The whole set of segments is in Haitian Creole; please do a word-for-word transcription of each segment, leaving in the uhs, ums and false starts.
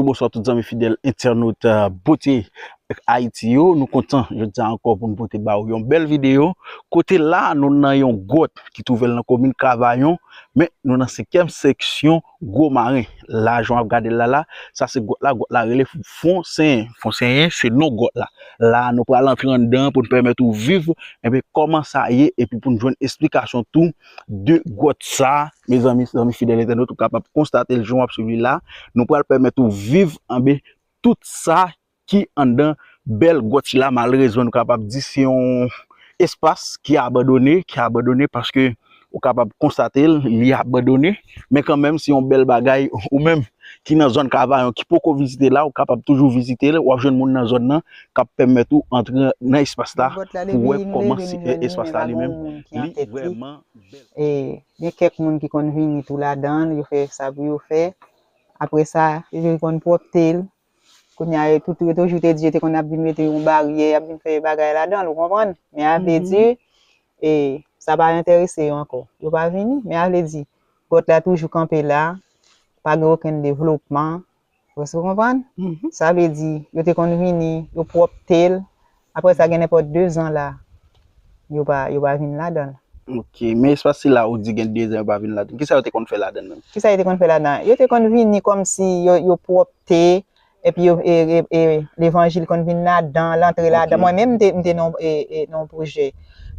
Bonswa tout zanmi fidèl entènot, euh, Bote Ayiti yo. Nou kontan jodi a ankò pou n pote ba ou yon bèl videyo. Kote la, nou nan yon gwòt ki twouve l nan komin Kavayon, men nou nan senkyèm seksyon Gwo Maren. La, jan w ap gade l la, la, sa se gwòt la, gwòt la rele Fon Senyen. Fon Senyen, se non gwòt la. La, nou pral antre anndan pou n pèmèt ou viv, enben, kòman sa ye, epi pou n jwenn esplikasyon tou de gwòt sa. Mezanmi, zanmi fidèl entènot, ou kapab konstate l jan w ap swiv li la. Nou pral pèmèt ou viv, enben, tout sa ki anndan bèl gwòt sila. Malerezman, nou kapab di se yon espas ki abandone, ki abandone paske ou kapab konstate l, li abandone, men kanmenm se yon bèl bagay. Ou menm ki nan zòn Kavayon, ki poko vizite la, ou kapab toujou vizite l, w ap jwenn moun nan zòn nan k ap pèmèt ou antre nan espas la pou w wè kòman espas la li menm, li vrèman bèl. E gen kèk moun ki konn vini tou ladan l, yo fè sa pou yo fè. Apre sa, yo konn pwòpte l. Kounye a, yo tout, yo toujou te di, yo te konn ap vin mete yon baryè, y ap vin fè bagay ladan l, ou konprann? Men a vle di, e, sa pa enterese yo ankò. Yo pa vini, men a vle di, gwòt la toujou kanpe la, pa gen okenn devlopman. Èske w konprann? Sa vle di, yo te konn vini, yo pwòpte l, apre sa, gen nenpòt de zan la, yo pa, yo pa vin ladan l. Ok, men espas sila ou di gen de zan yo pa vin ladan l. Kisa yo te konn fè ladan l menm? Kisa yo te konn fè ladan l? Yo te konn vini kòmsi yo, yo pwòpte, epi yo, e, e, e, levanjil konn vin ladan, l antre ladan. Mwen menm, m te, m te nan, e, e, nan yon pwojè.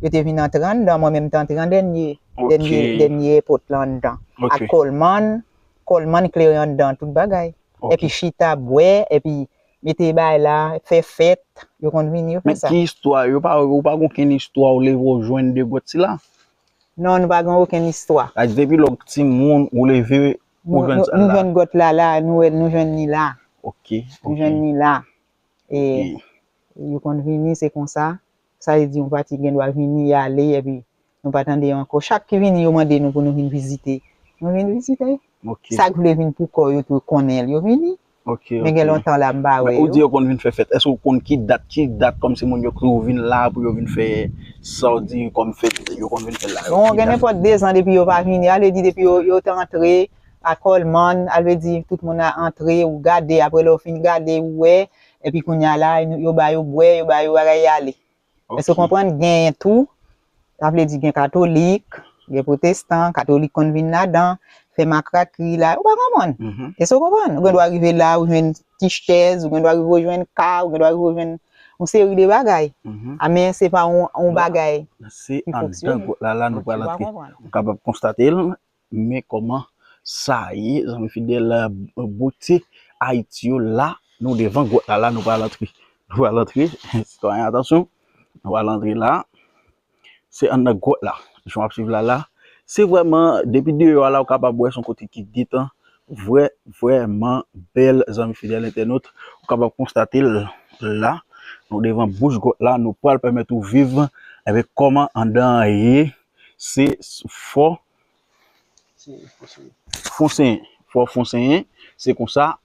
Yo te vin antre anndan, mwen menm, m te antre an dènye, dènye, dènye pòt la anndan. Ak kòlmann, kòlmann klere anndan, tout bagay. Epi chita, bwè, epi mete bay la, fè fèt, yo konn vini, yo fè sa. Men ki istwa, yo pa, ou pa gen okenn istwa ou leve ou jwenn de gwòt sila? Non, nou pa gen okenn istwa. Sa vle di depi lè w timoun, ou leve, ou jwenn sa la? Nou jwenn gwòt la, la, nou wè, nou jwenn li la. Ok, ok. Nou jwenn li la. E yo konn vini, se konsa. Sa vle di yon pati gen dwa vini, y ale, epi nou pa tande yo ankò. Chak ki vini, yo mande nou pou nou vin vizite. Nou vin vizite. Ok. Sa k vle vin pou kò yo tou konnen l, yo vini. Ok, ok. Men gen lontan la, m pa wè yo. Men ou di yo konn vin fè fèt. Èske ou konn ki dat, ki dat kòmsi moun yo toujou vin la pou yo vin fè sa w di kòm fèt, yo konn vin fè la? Bon, gen nenpòt de zan depi yo pa vini. A vle di depi yo, yo te antre a Coleman, a vle di tout moun a antre, ou gade, apre lè w fin gade, ou wè, epi kounye a la, yo ba yo bwè, yo ba yo bagay, y ale. Èske w konprann? Genyen tou, sa vle di gen katolik, gen pwotestan, katolik konn vin ladan, fè makrakri la, ou pa konprann? Èske w konprann? Ou gen dwa rive la, ou jwenn ti chèz, ou gen dwa rive ou jwenn ka, ou gen dwa rive ou jwenn yon seri de bagay. A, men se pa yon, yon bagay ki fonksyone. Se anndan gwòt la, la nou pral antre. Ou kapab konstate l. Men kòman sa ye, zanmi fidèl, Bote Ayiti yo la, nou devan gwòt la, la nou pral antre. Nou pral antre, sitwayen, atansyon, nou pral antre la. Se anndan gwòt la, jan w ap swiv la, la. Se vrèman, depi deyò a la, ou kapab wè se yon kote ki gentan vrè, vrèman bèl, zanmi fidèl entènot. Ou kapab konstate l la, nou devan bouch gwòt la, nou pral pèmèt ou viv, enben, kòman anndan an ye, se fò Fon Senyen. Fò Fon Senyen, se konsa,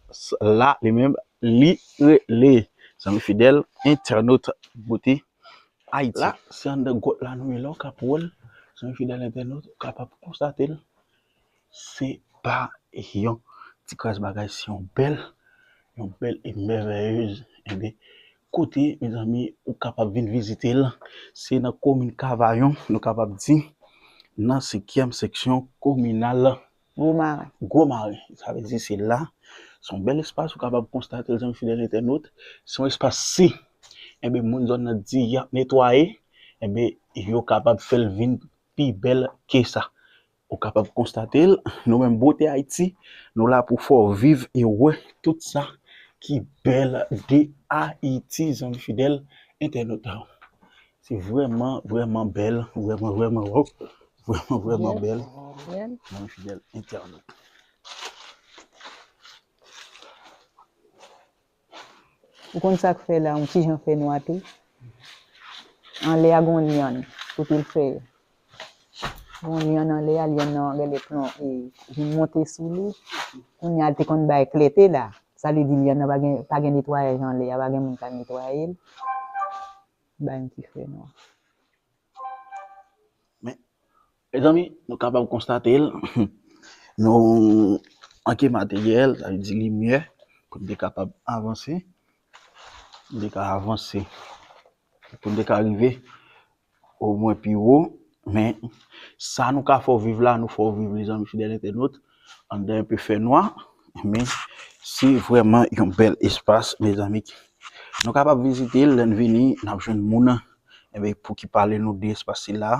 la, li menm, li rele. Zanmi fidèl, entènot Bote Ayiti. La, se anndan gwòt la nou ye la, w ka pou wè l. Zanmi fidèl entènot, ou kapab konstate l. Se pa yon ti kras bagay, se yon bèl, yon bèl e mèvèyez, enben, kote, mezanmi, ou kapab vin vizite l. Se nan komin Kavayon, nou kapab di, nan senkyèm seksyon kominal Gwo Maren. Gwo Maren. Sa vle di se la. Se yon bèl espas, ou kapab konstate l, zanmi fidèl entènot. Se yon espas si, enben, moun zòn nan di y ap netwaye, enben, yo kapab fè l vin pi bèl ke sa. Ou kapab konstate l, nou menm Bote Ayiti, nou la pou fè w viv e wè tout sa ki bèl de Ayiti, zanmi fidèl entènot. Se vrèman, vrèman bèl, vrèman, vrèman, wòw, vrèman, vrèman bèl, zanmi fidèl entènot. Ou konn sa k fè la, yon ti jan fè nwa tou. Anlè a gon lyann, kote l fè. Gon lyann anlè a, lyann nan genlè plon, e, vin monte sou li. Kounye a, l te konn bay klète la. Sa vle di lyann nan pa gen, pa gen netwayaj anlè a, pa gen moun k al netwaye l. Bay yon ti fè nwa. Men, mezanmi, nou kapab konstate l. Nou anke materyèl, sa vle di limyè. pou n te kapab avanse, pou n te ka avanse, pou n te ka rive omwen pi wo. Men sa nou ka fè w viv la, nou fè w viv li, zanmi fidèl entènot, anndan enpe fènwa. Men se vrèman yon bèl espas, mezanmi. Nou kapab vizite l, lè n vini, n ap jwenn moun, enben, pou ki pale nou de espas sila.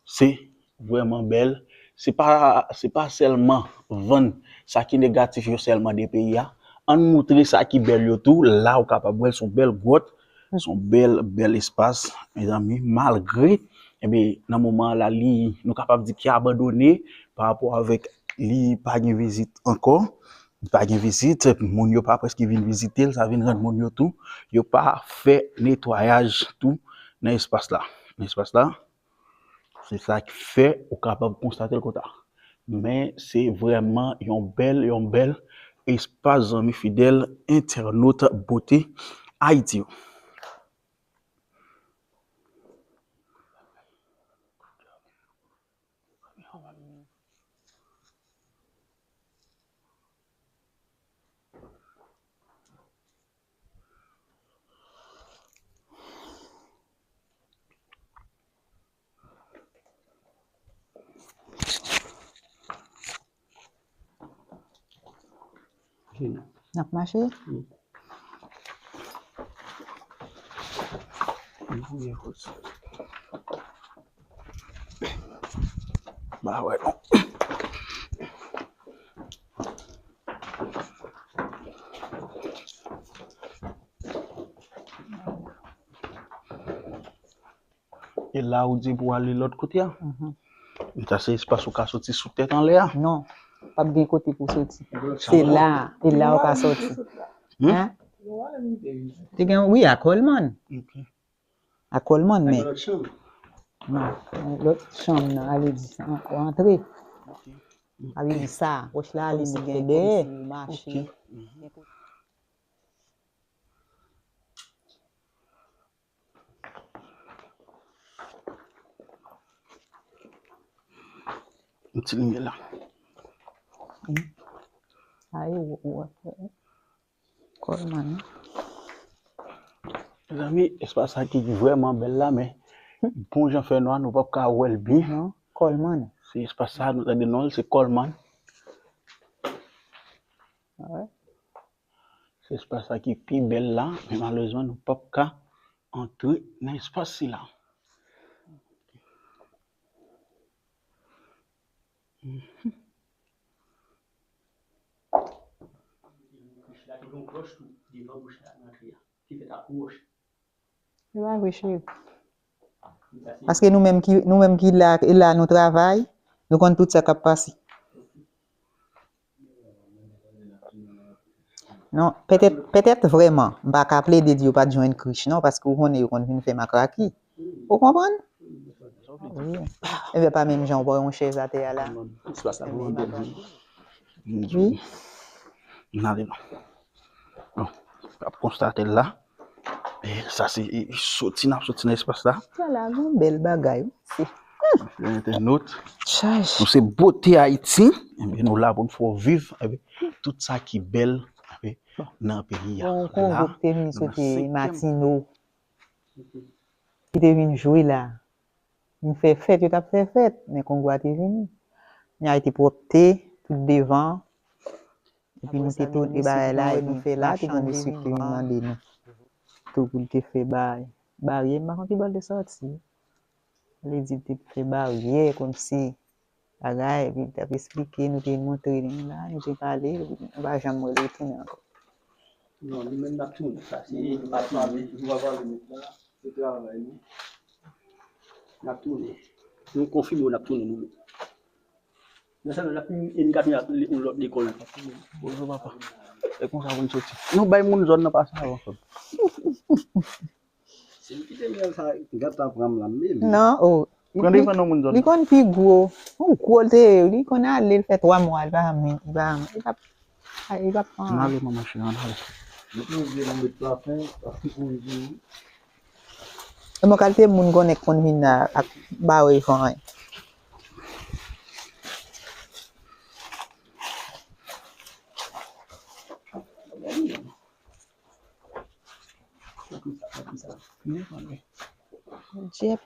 Se vrèman bèl. Se pa, se pa sèlman vann sa ki negatif yo sèlman de peyi a. Ann moutre sa ki bèl yo tou. La, ou kapab wè l, se yon bèl gwòt, se yon bèl, bèl espas, mezanmi. Malgre, enben, nan moman an la, li, nou kapab di ki abandone pa rapò avèk li pa gen vizit ankò. Li pa gen vizit, moun yo pa prèske vin vizite l, sa vin rann moun yo tou, yo pa fè netwayaj tou nan espas la. Nan espas la, se sa ki fè ou kapab konstate l konsa. Men se vrèman yon bèl, yon bèl espas, zanmi fidèl entènot Bote Ayiti yo. N ap mache? Wi. N fouye fòs. Ba wè non. E la ou di pou ale lòt kote a? Mhm. Men sa se espas ou ka soti sou tèt anlè a? Non, p ap gen kote pou soti. Se la, e la ou ka soti. Hmm? Hein? Te gen, wi, a Coleman. Ok. A Coleman, men. Lòt chanm. Non, lòt chanm nan, ale di sa, ou antre. Ok. Ale di sa, wòch la, ale di gen dèyè. Mache. Ok. Mhm. Yon ti limyè la. Hmm. Ay, ou, ou, ou, Coleman. Mezanmi, espas sa ki vrèman bèl la, men bon jan fè nwa, nou p ap ka wè l byen. Non, Coleman. Se espas sa, nou tande non l, se Coleman. Ah ouais. Se espas sa ki pi bèl la, men malerezman, nou p ap ka antre nan espas sila. Mhm. Li pa vre, cheri. Paske nou menm ki, nou menm ki la, e la nou travay, nou konn tout sa k ap pase. Non, petèt, petèt vrèman, m pa ka plede di yo pa t jwenn krich non, paske ou konnen yo konn vin fè makraki. Ou konprann? Wi. Ebyen, pa menm jan, ou pran yon chèz atè a la. Espas la pou mwen bèl. Wi. N ale non. Bon, w ap konstate l la. E sa se, e, soti n ap soti nan espas la. Sa la, gon bèl bagay, wi. Se Entènot. Chaj. Nou se Bote Ayiti. Ebyen, nou la pou n fè w viv, ebyen, tout sa ki bèl, ebyen, nan peyi a. Bon, konvo ki te vini soti Matino. Ki te vin jwe la. Nou fè fèt, yo t ap fè fèt, men Kongo a te vini. N a te pwòpte, tout devan. Epi nou te tounen bagay la, epi nou fè la, te gen de siprim mande nou. Tou pou l te fè bay-, baryè, m pa konn ki bò l te sòti. Li di l te fè baryè, kòmsi bagay, epi l t ap esplike, nou te montre li la, nou te pale, epi nou pa janm retounen ankò. Non, nou menm n ap tounen. Sa se, nou pa pale, nou pa pale met la, se travay nou. N ap tounen. Nou konfime w, n ap tounen nou menm. Nan sa, n ap, e n ka tounen ak le-, yon lòt lekòl. Bonjou, papa. E konsa pou n soti. Nou bay moun zòn nan pase avan fè m. Se li ki te mèl sa, gad sa pran m la, men li. Non, oh. Pran defann yon moun zòn. Li konn pi gwo. Yon gwo l te ye, li konn ale, l fè twa mwa, li pa janm, li pa, li pa, li pa pran. Ann ale, manman cheri, ann ale. Yo tou vle nou met plafen, paske pou di. E bon kalite moun konnen k konn vin la ak bare van. Jep.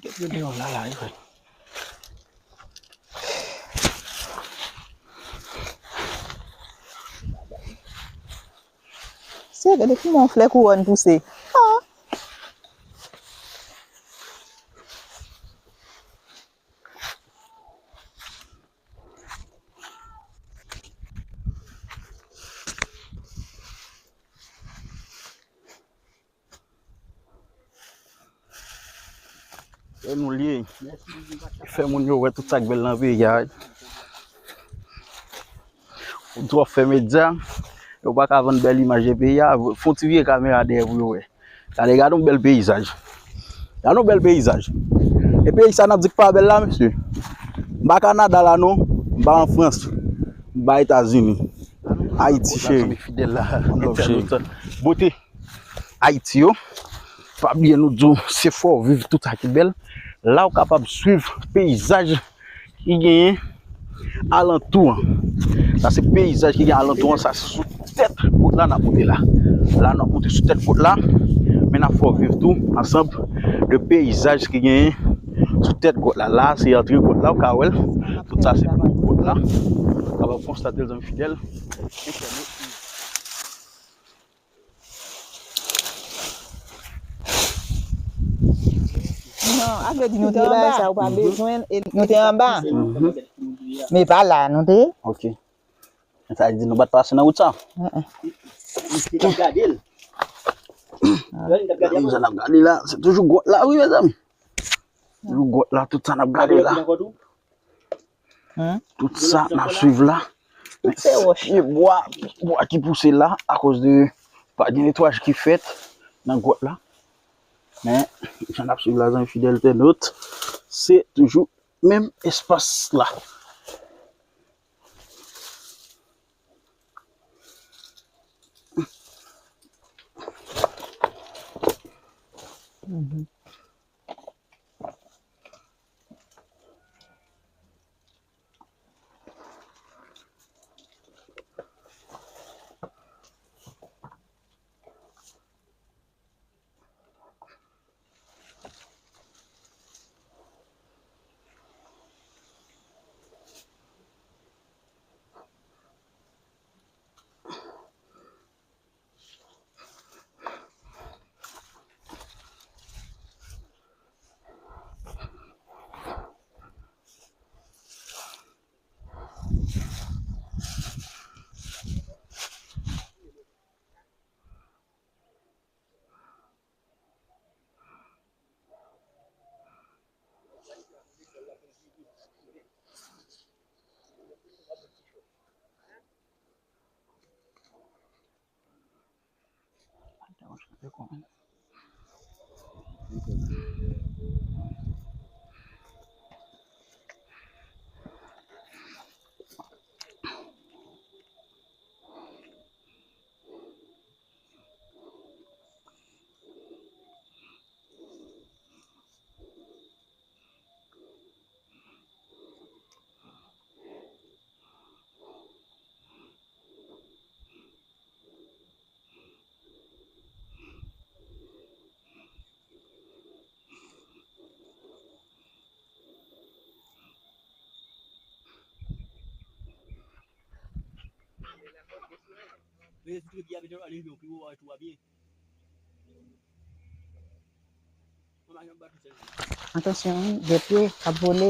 Gade deyò la, la, wi. Se, gade kouman yon flè kouwòn pouse. Ah! E nou li ye. Fè moun yo wè tout sa k bèl nan peyi a. Ou twò fè medya, yo pa ka vann bèl imaj de peyi a, fè yon ti vire kamera dèyè pou yo wè. Gade, gade yon bèl peyizaj. Gade yon bèl peyizaj. E peyi sa n ap di k pa bèl la, mesye. M pa Kanada la, non. M pa an Frans. M pa Etazini. Ayiti, cheri. Fidèl la. One love, cheri. Bote Ayiti yo. Pa bliye nou di w, se fò w viv tout sa ki bèl. La w kapab swiv peyizaj ki genyen alantou an. Sa se peyizaj ki gen alantou an, sa se sou tèt gwòt la n ap moute la. La n ap moute sou tèt gwòt la, men n ap fè w viv tou ansanm de peyizaj ki genyen sou tèt gwòt la. La se antre gwòt la, ou ka wè l. Tout sa se pou gwòt la. Ou kapab konstate l, zanmi fidèl. Non, a vle di nou te anba. Sa ou pa bezwen, e nou te anba. Mhm. Men pa la, nou te. Ok. Sa vle di nou pa t pase nan wout sa. Heeh. Misye t ap gade l. Misye t ap gade l. Sa n ap gade la, se toujou gwòt la, wi, mezanmi. Toujou gwòt la, tout sa n ap gade la. Tout sa n ap swiv la. Tout se wòch. Pye bwa, bwa ki pouse la, akoz de pa gen netwayaj ki fèt nan gwòt la. Men, jan n ap swiv la, zanmi fidèl entènot, se toujou menm espas la. Mhm. Atansyon, wi, gèp yo k ap vole.